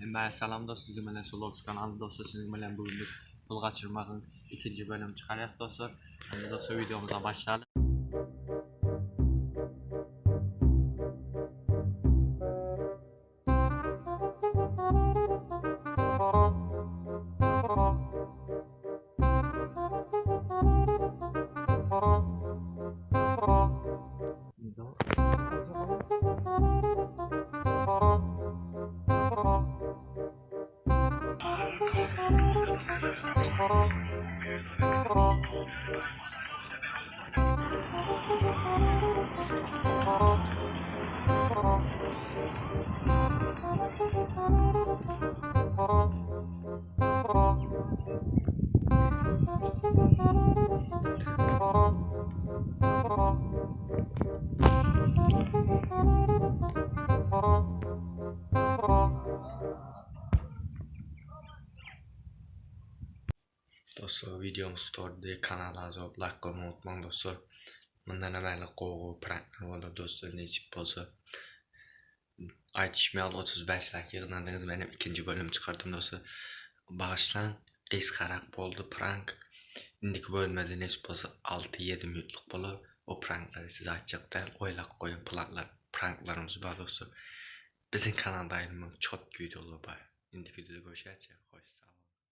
Hemmäge salam dost siziň bilen Sulox kanaly dostlar siziň bilen bugün biz pul gaçyrmagyň ikinji bölümini çykarýas dostlar. Onda dostlar videomuza başlalyň. Dostlar videomuz gutardy. Kanala agza bolup laýk goýmagy unutmaň dostlar. Mundan hem ähli gowy gowy pranklar bolar dostlar nesip bolsa. Aýdyşym ýaly 35 laýk ýygnadyňyz menem ikinji bölüm çykardym dostlar. Bagyşlaň gysgarak boldy prank. Indiki bölümlerde nesip bolsa 6-7 minutlyk bolar. O pranklary size aýtjak däl oýlap goýuň planlar pranklarymyz bar dostlar. Biziň kanalda aýrylmaň çot wideolar bar. Indiki wideoda görüşýänçä hoş sag.